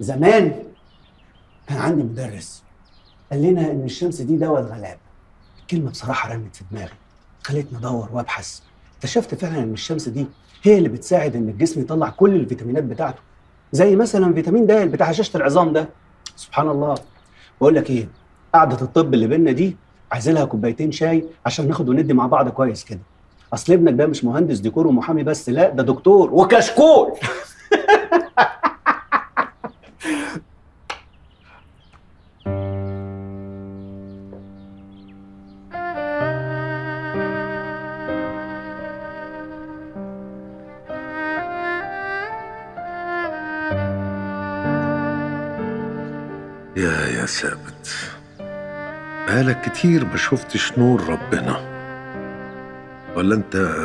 زمان كان عندي مدرس قال لنا ان الشمس دي دواء الغلاب. الكلمة بصراحة رنت في دماغي، خلتني ادور وابحث. اكتشفت فعلا ان الشمس دي هي اللي بتساعد ان الجسم يطلع كل الفيتامينات بتاعته، زي مثلا فيتامين د بتاع هشاشة العظام ده. سبحان الله. بقول لك ايه، قعدة الطب اللي بينا دي عايز لها كوبايتين شاي عشان ناخد وندي مع بعض كويس كده. اصل ابنك ده مش مهندس ديكور ومحامي بس، لا ده دكتور وكشكول. يا ثابت، بقالك كتير ما شفتش نور ربنا، ولا انت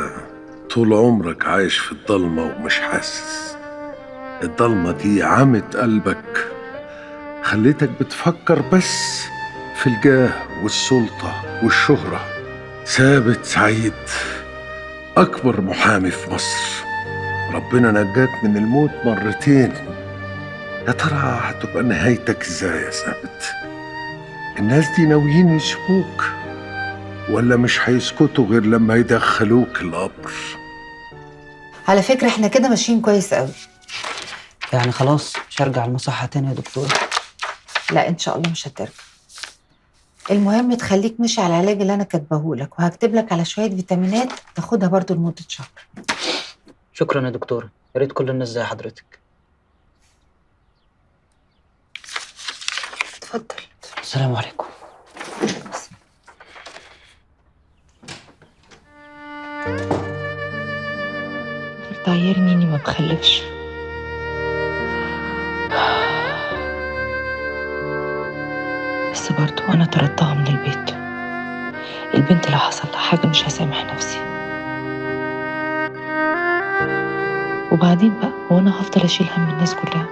طول عمرك عايش في الضلمة ومش حاسس؟ الضلمة دي عمت قلبك، خليتك بتفكر بس في الجاه والسلطة والشهرة. ثابت سعيد أكبر محامي في مصر، ربنا نجاك من الموت مرتين. يا ترى هتبقى نهايتك ازاي يا ثابت؟ الناس دي ناويين يسيبوك ولا مش هيسكتوا غير لما يدخلوك القبر؟ على فكرة احنا كده ماشيين كويس قوي. يعني خلاص مش هرجع المصحة تاني يا دكتورة؟ لا ان شاء الله مش هترجع. المهم تخليك ماشي على العلاج اللي انا كاتباهولك، وهكتب لك على شوية فيتامينات تاخدها برضو لمدة شهر. شكرا يا دكتورة، يا ريت كل الناس زي حضرتك. اتفضل. السلام عليكم. تعيرني اني ما بخلفش. بس برضو انا طردتها من البيت. البنت لو حصل لها حاجة مش هسامح نفسي. وبعدين بقى هو انا هفضل اشيل هم الناس كلها؟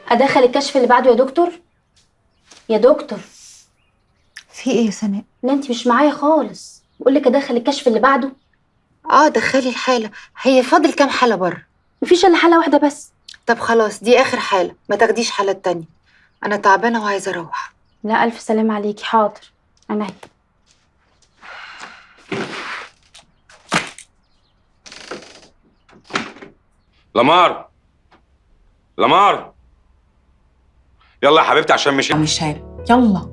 ادخل الكشف اللي بعده يا دكتور؟ يا دكتور في ايه يا سناء؟ لا انت مش معايا خالص. بقول لك ادخل الكشف اللي بعده. اه دخلي الحالة. هي فاضل كام حاله بره؟ مفيش الا حاله واحدة بس. طب خلاص دي اخر حاله، ما تاخديش حاله تانية. انا تعبانة وعايزه اروح. لا الف سلامه عليكي. حاضر انا هي. لمار، لمار، يلا يا حبيبتي عشان مش هشام. يلا